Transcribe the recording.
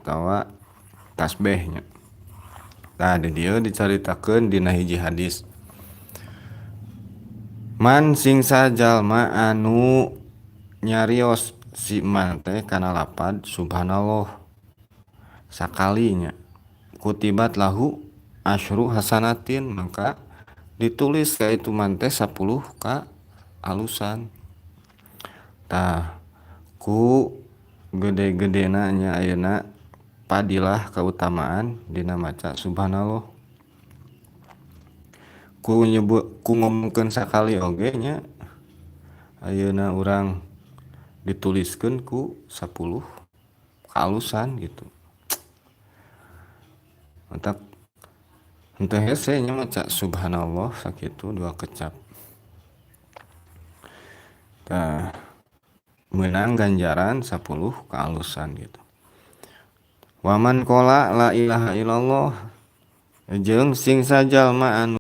atawa tasbih nya. Tah, di dieu dicaritakeun dina hiji hadis. Man sing sajalma anu nyarios si man teh kana lapad subhanallah sakalinya, kutibat lahu asyru hasanatin, maka ditulis ka itu man teh 10 ka alusan. Tah, ku gede-gedena nya ayeuna padilah keutamaan dina maca subhanallah, ku nyebut, ku ngomongkeun sakali oge nya, ayeuna urang dituliskeun ku 10 kaalusan gitu. Matak henteu hese nya maca subhanallah sakitu dua kecap. Tah, meunang ganjaran 10 kaalusan gitu. Waman qola la ilaha illallah, jeung sing sajalma anu